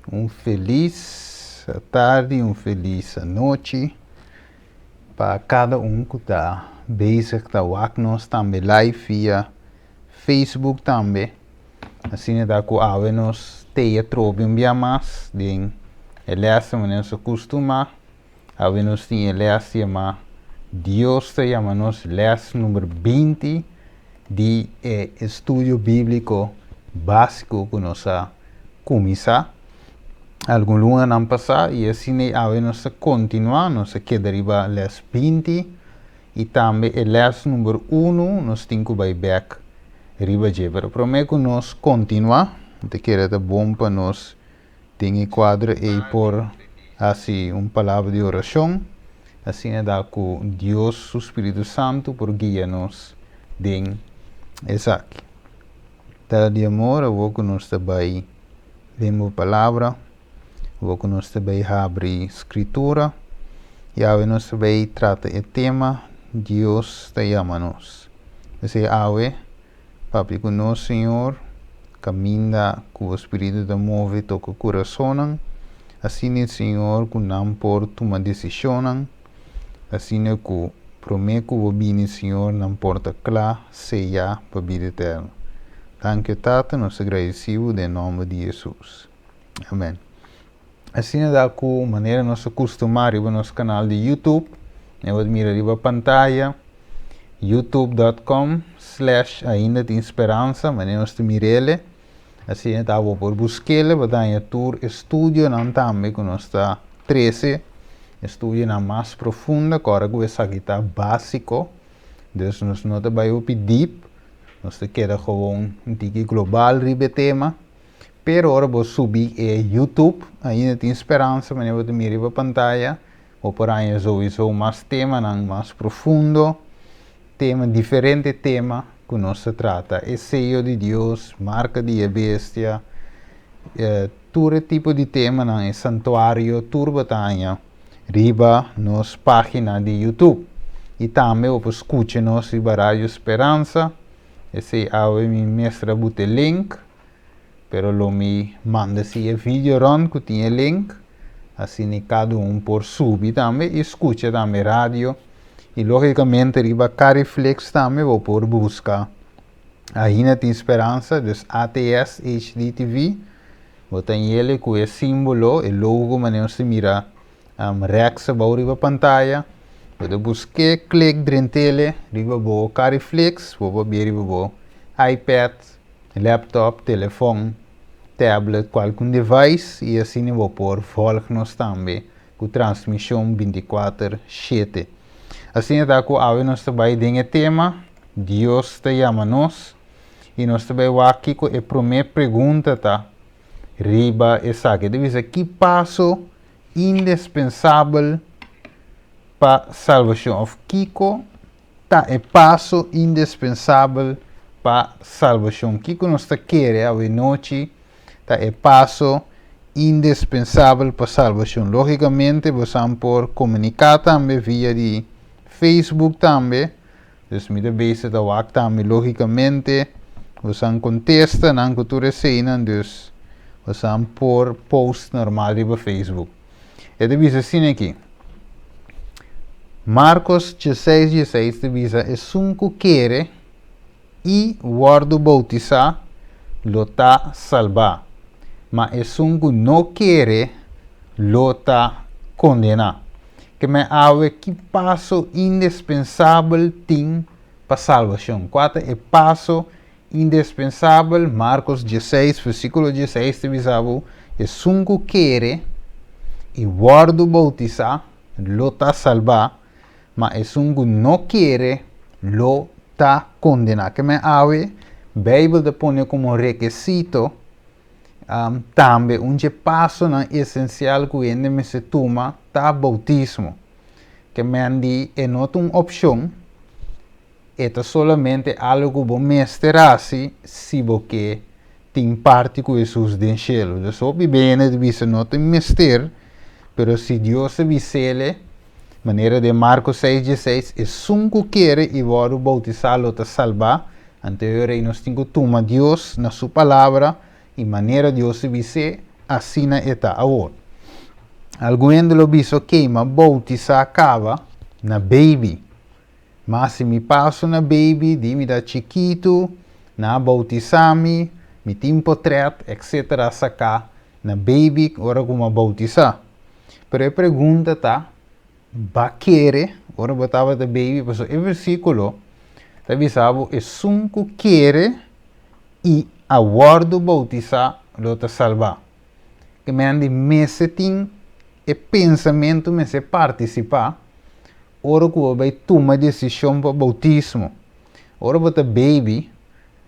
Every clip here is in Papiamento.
Un felis tardi, un felis anochi pa kada un ku ta bezig ta wak nos tambe live via Facebook tambe. Asina ta ku awe nos t'ei atrobe un bia mas den e lès manera nos a kustumá. Awe nos tin e lès yamá Dios ta yama nos, lès number 20 di e estudio bíbliko básiko ku nos a kuminsá algun lunanan pasá i asina ei awe nos ta kontinuá, nos a keda riba lès 20 i tambe e lès number 1 nos tin ku bai bèk riba dje. Pero promé ku nos kontinuá, mi ta kere ta bon pa nos den e kuadro ei por hasi un palabra di orashon, asina da ku Dios su Spiritu Santu por guia nos den esaki. Tata di amor, awor ku nos ta bai den bo palabra, awor ku nos ta bai habri Skritura, i awe nos ta bai trata e tema Dios ta yama nos. P'esei awe Papia ku nos, Señor, kaminda ku bo Spiritu ta move toka kurasonnan, asina, Señor, ku nan por tuma desishonnan, asina ku promé ku bo bini, Señor, nan por ta kla, seyá pa bida eterno. Danki, Tata, nos ta gradisí bo den nòmber di Hesus. Amèn. Asina ta ku manera nos a kustumá riba nos kanal di YouTube, e bo ta mira riba pantaya, youtube.com slash ainda tin speransa, manera nos ta mir'ele. Asina ta bo por busk'ele, bo ta haña tur e studionan tambe ku nos ta trese, estudionan mas profundo, kòrda ku esaki ta básiko, dus nos no ta bai hopi deep, nos ta keda gewoon un tiki global riba e tema. Pero ora bo subi e YouTube, ainda tin speransa, manera bo ta mira riba pantaya, bo por haña souiso mas temanan mas profundo, tema, diferente tema ku nos ta trata, e seyo di Dios, marka di e bestia, tur e tipo di temanan, e santuario, tur bo ta haña riba nos página di YouTube. I tambe bo por skucha nos riba Radio Speransa, esei awe mi mester a buta e link. Pero lo mi manda si e video rond ku tin e link, asina kada un por subi tambe i skucha tambe radio. I logikamente riba Cariflix tambe bo por buska Ainda Tin Speransa, dus ATS HDTV. Bo ta yele ku e simbolo, e logo manera nos ta mira rèks abou riba pantaya. Bo ta busk'é, klik drent'ele riba bo Cariflix, bo por bira riba bo iPad, laptop, telefòn, tablet, kualkun device i asina bo por vòlg nos tambe ku transmishon 24 shete. Asina ta ku awe nos ta bai den e tema Dios ta yama nos i nos ta bai wak kiko e promé pregunta ta riba esaki. E ta bisa ki paso indespensabel pa salbashon òf kiko ta e paso indespensabel pa salbashon? Kiko nos ta kere awenochi ta e paso indespensabel pa salbashon? Lógikamente bosan por komuniká tambe via di Facebook tambe. Dus mi ta bezig ta wak tambe lógikamente bosan kontestanan ku tur eseinan, dus bosan por post normal riba Facebook. E ta bisa asina aki. Marcos 16, 16 ta bisa, Esun ku kere i wòrdu boutisá lo ta salbá, ma esun ku no kere lo ta kondená. Ke men awe ki paso indispensabel tin pa salbashon? Kua ta e paso Indespensabel, Marcos 16, versículo 16 ta bisa bo, Esun ku kere i wòrdu boutisá lo ta salbá, ma esun ku no kere lo ta kondená. Ke men awe Beibel ta pone komo rekesito tambe un dje pasonan esensial ku hende mester tuma ta boutismo. Ke men di e no ta un opshon. E ta solamente algu ku bo mester hasi si bo ke tin parti ku Hesus den shelu. Dus hopi bende ta bisa no tin mester, pero si Dios a bis'ele, manera den Marko 6, 16, esun ku kere i wòrdu boutisá lo ta salbá, anto e ora ei nos tin ku tuma Dios na su palabra i manera Dios a bis'é. Asina e ta awor. Algun hende lo bisa, Ok, m'a boutisá kaba na baby. M'a hasi mi paso na baby, di mi ta chikitu, nan a boutisá mi, mi tin potrèt, etc. Saká na baby ora ku m'a boutisá. Pero e pregunta ta, B'a kere ora bo tabata baby? Pasobra e versíkulo ta bisa bo, Esun ku kere i a wòrdu boutisá lo ta salbá. Ke men di mester tin e pensamentu, mester partisipá ora ku bo bai tuma desishon pa boutismo. Ora bo ta baby,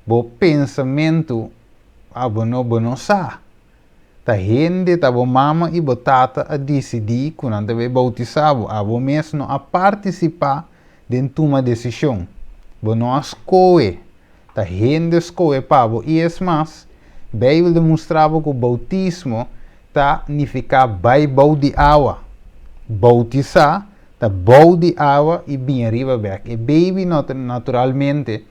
bo pensamentu abo no bo no sa. Ta hende, ta bo mama i bo tata a disidí ku nan ta bai boutisá bo. Abo mes no a partisipá den tuma desishon. Bo no a skohe. Ta hende skohe pa bo. I es mas, Beibel ta mustra bo ku boutismo ta nifiká bai bou di awa. Boutisá ta bou di awa i bin ariba bèk. E beibi naturalmente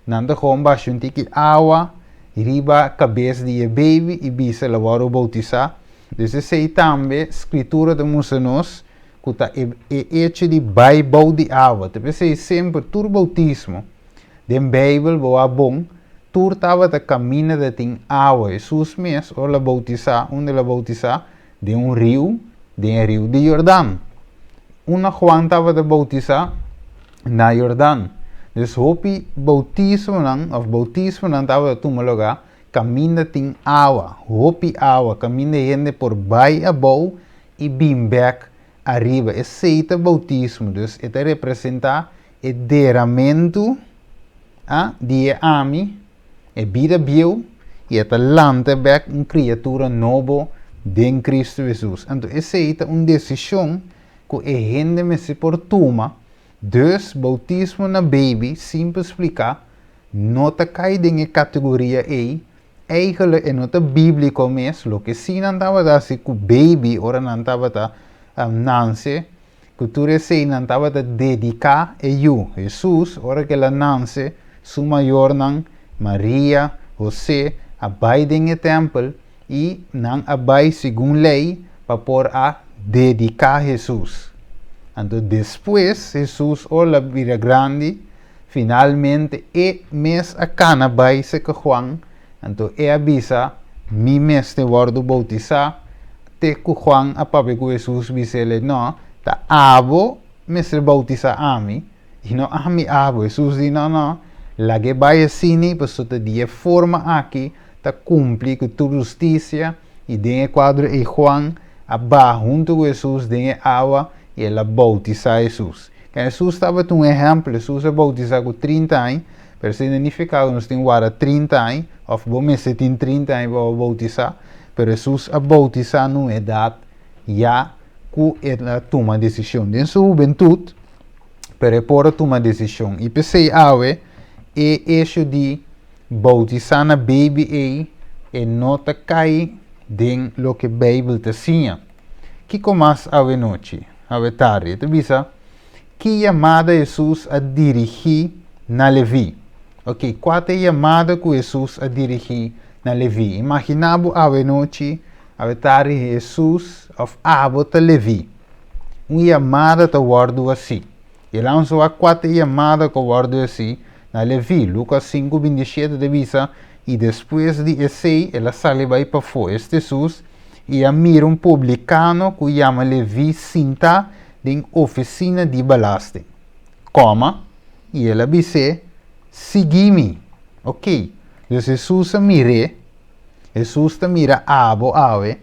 nan ta gewoon basha un tiki awa riba kabes di e beibi i bisa el a wòrdu boutisá. Dus esei tambe Skritura ta mustra nos ku ta e e echo di bai bou di awa. Ta p'esei semper tur boutismo Den Beibel bo a bon, tur tabata kaminda ta tin awa. Hesus mes, ora el a boutisá, unda el a boutisá? Den un riu, den e riu di Jordan. Unda Juan tabata boutisá? Na Jordan. Dus hopi boutismonan, òf boutismonan tabata tuma lugá kaminda tin awa, hopi awa, kaminda hende por bai abou i bin bèk ariba. Esei ta boutismo. Dus e ta representá E deramentu a di e ami, e bida bieu, i e ta lanta bek un kriatura nobo den Kristu Hesus. Anto esei ta un desishon ku e hende mester por tuma. Dus, boutismo na beibi, simpel spliká, no ta kai den e kategoria ei. Eigenlijk e no ta bíbliko mes, loke sí nan tabata hasi ku beibi ora nan tabata nanse, Ku tur esei nan tabata dediká e yu, Hesus, ora ku el a nanse, su mayornan, Maria, Hosé, a bai den e tèmpel i nan a bai segun lei pa por a dediká Hesus. Anto despues Hesus ora el a bira grandi, finalmente e mes a kana bai serka Juan, anto e a bisa, Mi mester wòrdu boutisá. Te ku Juan a papia ku Hesus bis'el, No, ta abo mester boutisá ami, i no ami abo. Hesus di, No, no, lag'é bai asina, pasobra ta di e forma aki ta kumpli ku tur hustisia. I den e kuadro ei Juan a baha huntu ku Hesus den e awa i el a boutisá Hesus. Ken Hesus tabata un ehèmpel, Hesus a boutisá ku 30 aña, pero esei no nifiká ku nos tin warda 30 aña òf bo mester tin 30 aña pa bo boutisá. Pero Hesus a boutisá na un edat ya ku el a tuma desishon. Den su hubentut, pero e por a tuma desishon. I p'esei awe e esho di boutisá na beibi ei e no ta kai den loke Beibel ta siña. Kiko mas awe nochi, awe tardi? E ta bisa, Ki yamada Hesus a dirigí na Leví? Oke, kua ta e yamada ku Hesus a dirigí na Leví? Imaginá bo awe nochi, awe tardi Hesus òf abo ta Leví. Un yamada ta wòrdu hasí. I el a ansuá kua ta e yamada ku a wòrdu hasí na Leví. Lukas 5, 27 ta bisa, I despues di esei el a sali bai pafó, esta Hesus, i a mira un publikano ku yama Leví sintá den ofisina di belasting. Kòma, i el a bis'é, Sigui mi. Oké, dus Hesus a mir'é, Hesus ta mira abo awe,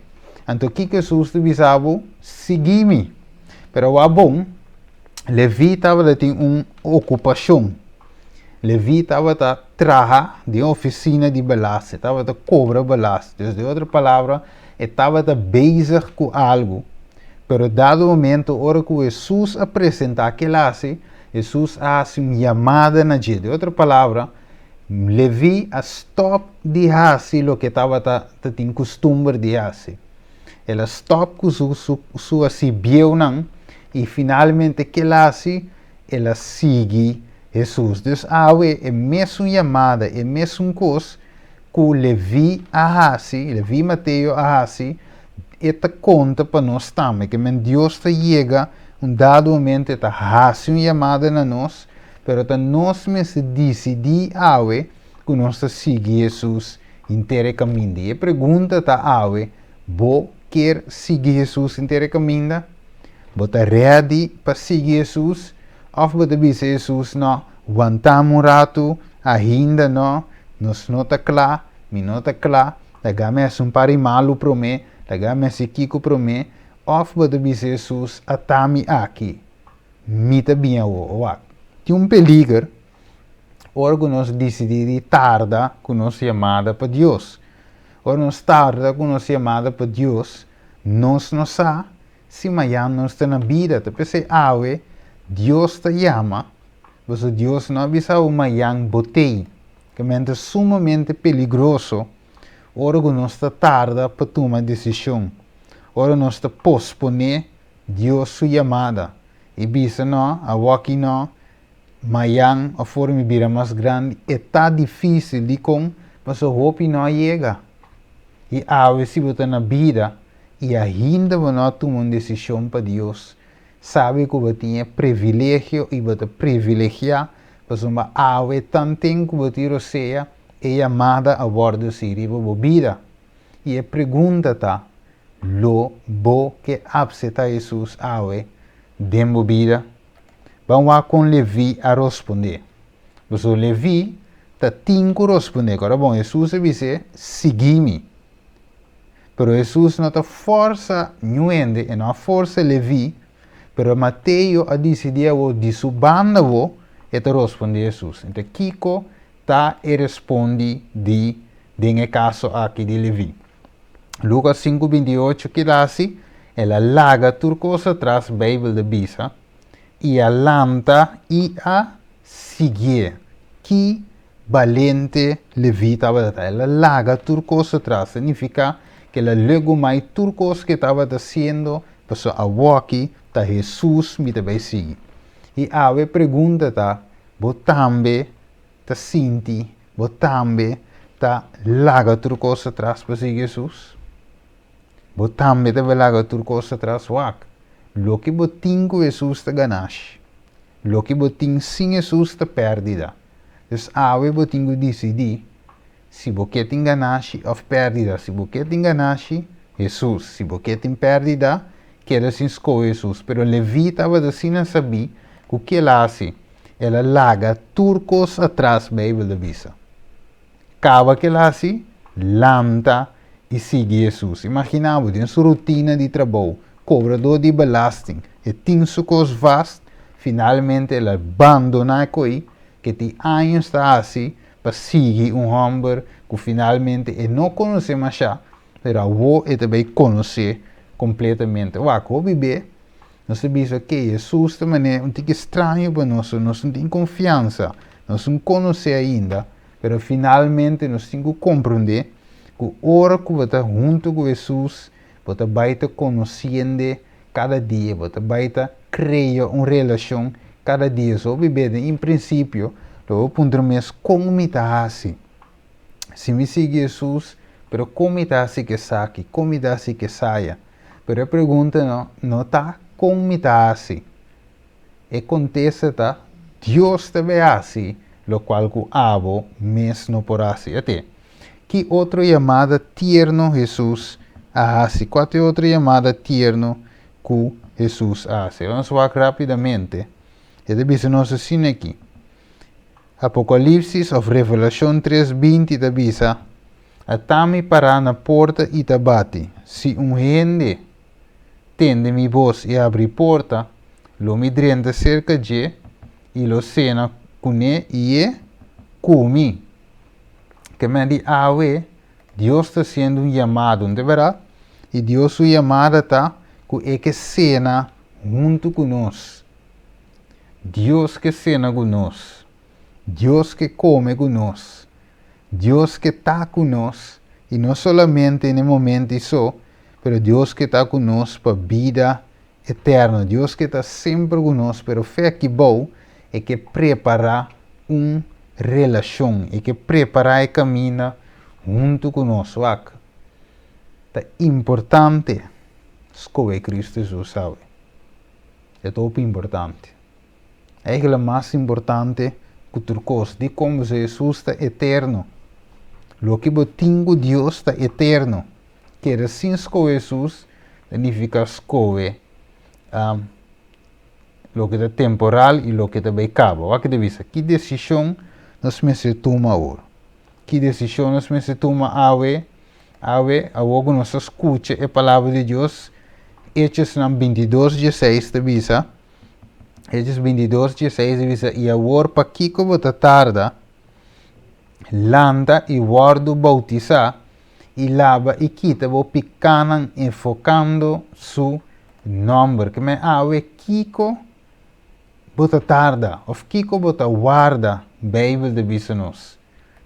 anto kiko Hesus ta bisa bo? Sigui mi. Pero wak bon, Leví tabata tin un okupashon. Leví tabata traha den ofisina di belasting, tabata kobra belasting. Dus den otro palabra, e tabata bezig ku algu. Pero dado momento ora ku Hesus a presentá kel hasi, Hesus a hasi un yamada na dje. Den otro palabra, Leví a stòp di hasi loke e tabata ta tin kustumber di hasi. El a stòp ku su su su hasi bieunan i finalmente kel hasi, el a sigui Hesus. Dus awe e mesun yamada, e mesun kos. Ku Levi a hasi, Levi Mateo a hasi, e ta konta pa nos tambe. Ke men Dios ta yega un dado momento, e ta hasi un yamada na nos, pero ta nos mester disidí awe ku nos ta sigui Hesus henter e kaminda. I e pregunta ta awe, Bo kier sigui Hesus henter e kaminda? Bo ta ready pa sigui Hesus? Òf bo ta bisa Hesus, No, wantami un ratu, ainda no, nos no ta kla, mi no ta kla, laga mi hasi un par di malu promé, laga mi hasi kiko promé. Òf bo ta bisa Hesus, Ata mi aki, mi ta bin awor. Wak, tin un peliger ora ku nos disidí di tarda ku nos yamada pa Dios. Ora nos tarda ku nos yamada pa Dios, nos no sa si mayan nos ta na bida. Ta p'esei awe Dios ta yama, pasobra Dios no a bisa bo mayan bo t'ei. Kamente ta sumamente peligroso ora ku nos ta tarda pa tuma desishon, ora nos ta posponé Dios su yamada i bisa no, awoki no, mayan òf ora mi bira mas grandi. E ta difísil. Dikon? Pasobra hopi no a yega. I awe si bo ta na bida i ainda bo no a tuma un desishon pa Dios, sabi ku bo tin e privilegio i bo ta privilegiá pasobra awe tanten ku bo tin rosea e yamada a wòrdu hasi riba bo bida. I e pregunta ta, Lo bo ke apseptá Hesus awe den bo bida? Ban wak kon Leví a rospondé. Pasobra Leví ta tin ku rospondé. Kòrda bon, Hesus a bis'é, Sigui mi. Pero Hesus no ta fòrsa niun hende, e no a fòrsa Leví, pero Mateo a disidí awor di su banda awor e ta rospondé Hesus. Enton kiko ta e respondi di den e kaso aki di Leví? Lukas 5:28 kila hasi? El a laga tur kos atras, Beibel ta bisa, i a lanta i a siguié. Ki balente Leví tabata ta! El a laga tur kos atras, ta nifiká ku el a legumai tur kos ku e tabata hasiendo, pasobra awoki ta Hesus mi ta bai sigui. I awe pregunta ta, Bo tambe ta sinti bo tambe ta laga tur kos atras pa sigui Hesus? Bo tambe ta bai laga tur kos atras? Wak, loke bo tin ku Hesus ta ganashi. Loke bo tin sin Hesus ta pèrdida. Dus awe bo tin ku disidí si bo ke tin ganashi òf pèrdida. Si bo ke tin ganashi, Hesus. Si bo ke tin pèrdida, keda sin skohe Hesus. Pero Leví tabata asina sabí ku ke el a hasi. El a laga tur kos atras, Beibel ta bisa. Kaba ku el hasi, lanta i sigui Hesus. Imaginá bo, den su rutina di trabou, kobradó di belasting, e tin su kos vast, finalmente el a bandoná e ko'i ku e tin años ta hasi pa sigui un hòmber ku finalmente e no konosé mashá, pero awor e ta bai konosé kompletamente. Wak, hopi be Nos ta bisa ke Hesus ta manera un tiki straño pa nos, nos no tin konfiansa, nos no konosé ainda, pero finalmente nos tin ku komprondé ku ora ku bo ta huntu ku Hesus, bo ta bai ta konosiend'e kada dia, bo ta bai ta krea un relashon kada dia. So hopi bes den prinsipio lo bo puntra mes kon mi ta hasi si mi sigui Hesus, pero kon mi ta hasi ku esaki, kon mi ta hasi ku esaya. Pero e pregunta no, no ta kon mi ta hasi. E kontesta ta, Dios ta bay hasi lokual ku abo mes no por hasi. Ate, ki otro yamada tierno Hesus a hasi? Kua ta e otro yamada tierno ku Hesus a hasi? Nos wak rápidamente. E ta bisa nos asina aki. Apokalipsis òf Revelashon 3:20 ta bisa, Ata mi pará na porta i ta bati. Si un hende tende mi bos i abri porta, lo mi drenta serka dje i lo sena kuné i e ku mi. Kemé di awe, Dios ta hasiendo un yamado, no ta bèrdat? I Dios su yamada ta ku e ke sena huntu ku nos. Dios ke sena ku nos. Dios ke kome ku nos. Dios ke ta ku nos, i no solamente na e momento ei so, pero Dios ke ta ku nos pa bida eterno. Dios ke ta semper ku nos, pero fe aki bou e ke prepará un relashon, e ke prepará e kaminda Huntu ku nos wak. Ta importante skohe Kristu Hesus awe. E ta hopi importante. Eigenlijk mas importante ku tur kos. Dikon? Pasobra Hesus ta eterno. Loke bo tin ku Dios ta eterno. Keda sin skohe Hesus ta nifiká skohe loke ta temporal i loke ta bai kaba. Wak ta bisa, ki desishon nos mester tuma awor? Ki desishon nos mester tuma awe? Awe, awor ku nos a skucha e palabra di Dios, Hechosnan 22 dieseis ta bisa, Hechos 22 dieseis ta bisa, I awor pakiko bo ta tarda? Lanta i wòrdu boutisá i laba i kita bo pikánan enfokando su nòmber. Ke men awe kiko bo ta tarda òf kiko bo ta warda Beibel ta bisa nos.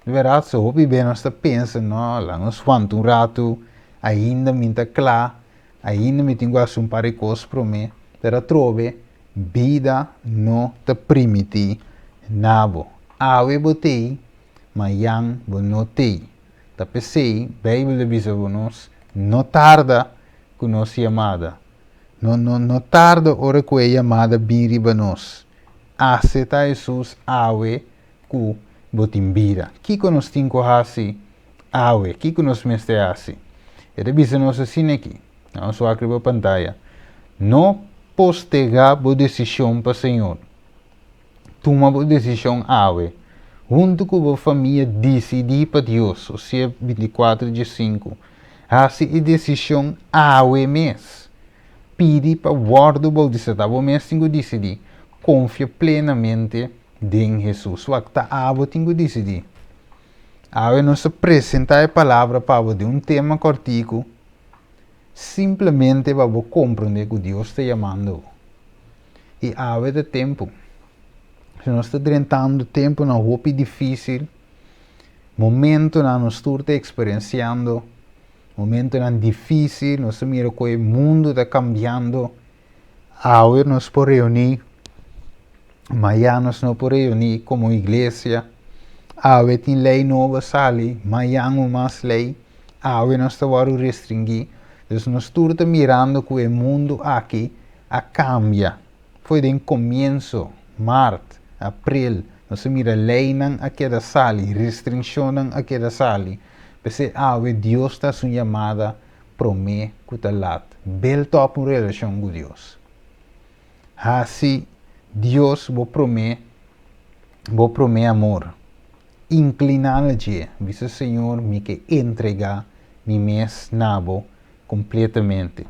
Di bèrdat so hopi be nos ta pensa no laga nos wanta un ratu ainda mi ta kla ainda mi tin ku hasi un par di kos promé pero atrobe bida no ta primiti na bo. Awe bo t'ei mayan bo no t'ei. Ta p'esei Beibel ta bisa ku nos no tarda ku nos yamada. No, no, no tarda ora ku e yamada bin riba nos. Aseptá Hesus awe ku bo tin bida. Kiko nos tin ku hasi awe? Kiko nos mester hasi? E ta bisa nos asina aki. Nos wak riba pantaya. No postegá bo desishon pa Señor. Tuma bo desishon awe. Huntu ku bo famia disidí pa Dios, Hosea 24 diesinku. Hasi e desishon awe mes. Pidi pa wòrdu boutisá. Ta bo mes tin ku disidí. Konfia plenamente den Hesus. Wak, ta abo tin ku disidí. Awe nos ta presentá e palabra pa bo den un tema kòrtiku, simplemente pa bo komprondé ku Dios ta yamando bo. I awe ta tempu. Si nos ta drentando tempunan hopi difísil, momentunan nos tur ta eksperensiando, momentunan difísil, nos ta mira ku e mundu ta kambiando. Awe nos por reuní, mañan nos no por reuní komo iglesia. Awe tin lei nobo sali, mañan un mas lei. Awe nos ta wòrdu restringí. Dus nos tur ta mirando ku e mundu aki a kambia. Foi den komienso, mart, april, nos a mira leinan a keda sali, restringshonnan a keda sali. P'esei awe Dios ta hasi un yamada promé ku ta lat. Build up un relashon ku Dios. Hasi Dios bo promé bo promé amor. Inkliná na dje. Bisa Señor mi ke entregá mi mes na bo kompletamente.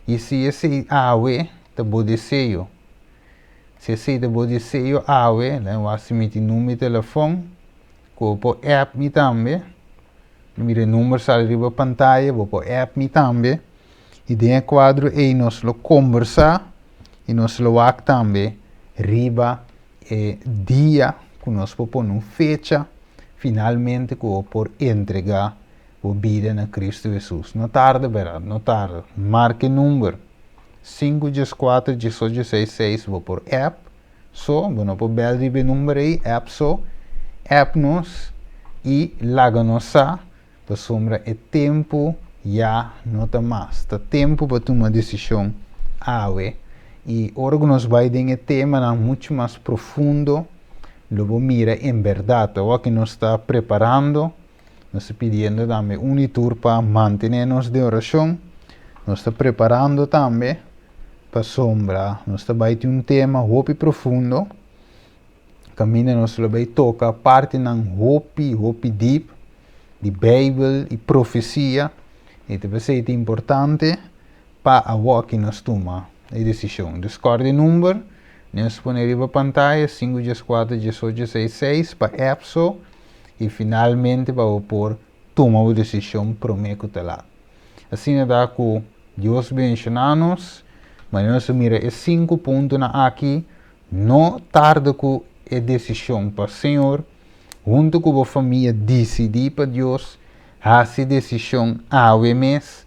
I si esei awe ta bo deseo, si esei ta bo deseo awe, laga wak si mi tin number di telefòn, ku bo por app mi tambe. Mira e number sali riba pantaya, bo por app mi tambe. I den e kuadro ei nos lo kombersá i nos lo wak tambe riba e dia ku nos por pone un fecha finalmente ku bo por entregá bo bida na Kristu Hesus. No tarda bèrdat, no tarda. Marka e number, sinku dieskuater diesocho seis seis, bo por app so, bo no por bèl riba e number ei, app so, app nos i laga nos sa pasobra e tempu ya no ta mas. Ta tempu pa tuma desishon awe i ora ku nos bai den e temanan muchu mas profundo lo bo mira en bèrdat awor ku nos ta preparando. Nos ta pidiendo tambe un i tur pa mantené nos den orashon. Nos ta preparando tambe pasobra nos ta bai tin un tema hopi profundo kaminda nos lo bai toka partinan hopi hopi dip di Beibel i profesia i ta p'esei ta importante pa awoki nos tuma e desishon. Dus kòrda e number, nos pone riba pantaya, sinku dieskuater diesocho seis seis pa app so i finalmente pa bo por tuma bo desishon promé ku ta lat. Asina ta ku Dios benshoná nos, manera nos a mira e sinku puntonan aki, no tarda ku e desishon pa Señor, huntu ku bo famia disidí pa Dios, hasi desishon awe mes,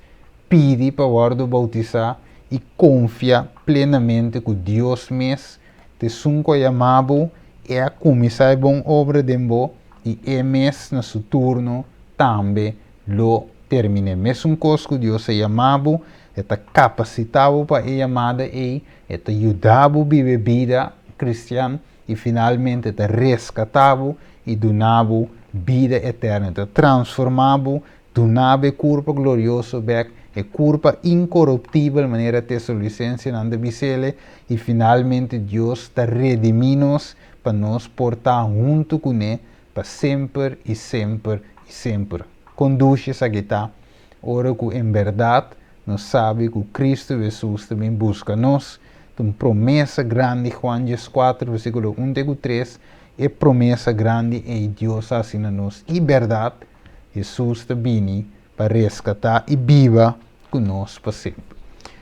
pidi pa wòrdu boutisá i konfia plenamente ku Dios mes ta esun ku a yama bo, e a kuminsá e bon obra den bo i e mes na su turno tambe lo termin'é. Mesun kos ku Dios a yama bo, e ta kapasitá bo pa e yamada ei, e ta yuda bo biba e bida kristian i finalmente e ta reskatá bo i duna bo bida eterno. E ta transformá bo, duna bo e kurpa glorioso bèk, e kurpa inkoruptibel manera Tesalonisensenan ta bis'el, i finalmente Dios ta redimí nos pa nos por ta huntu kuné pa semper i semper i semper. Kon dushi esaki ta ora ku en bèrdat nos sabi ku Kristu Hesus ta bin buska nos! Ta un promesa grandi, Juan 14, versíkulo 1 te ku 3, e promesa grandi ei Dios a hasi na nos i bèrdat Hesus ta bini pa reskatá i biba ku nos pa semper.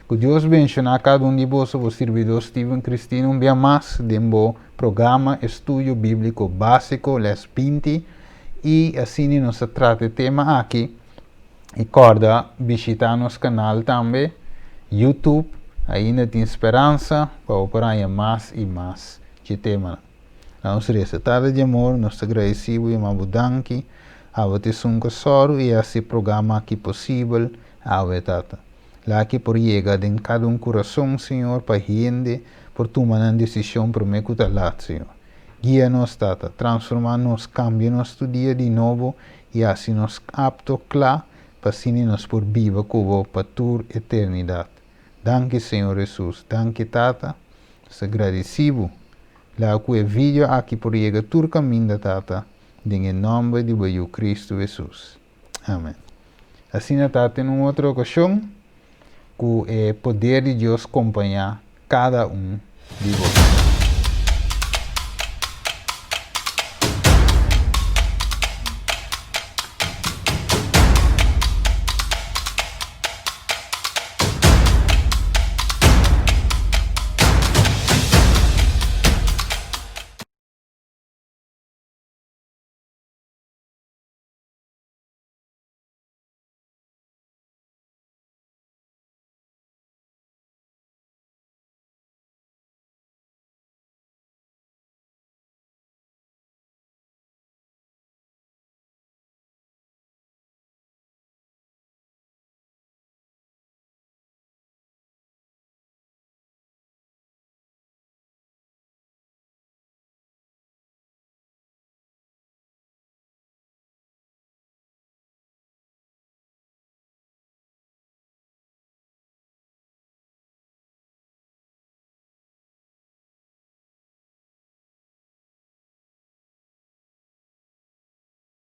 Ku Dios benshoná kada un di boso, bo sirbidó Steven Cristina un bia mas den bo programa Estudio Bíbliko Básiko, les 20, i asina nos ta trata e tema aki. I kòrda bishitá nos kanal tambe, YouTube, Ainda Tin Speransa, pa bo por haña mas i mas dje temanan. Na nos resa, Tata di amor, nos ta gradisí bo i yama bo danki. Abo ta esun ku a sòru i hasi e programa aki posibel. Awe, Tata. Laki por yega den kada un kurason, Señor, pa hende por tuma nan desishon promé ku ta lat, Señor. Guia nos, Tata. Transformá nos, kambia nos tur dia di nobo i hasi nos apto, kla, pa asina nos por biba ku Bo pa tur eternidat. Danki, Señor Hesus. Danki, Tata. Nos ta gradisí Bo. Laga ku e video aki por yega tur kaminda, Tata, den e nòmber di Bo Yu Kristu Hesus. Amen. Asina ta te un otro ocasion cu e poder di Dios compaña cada un di boso.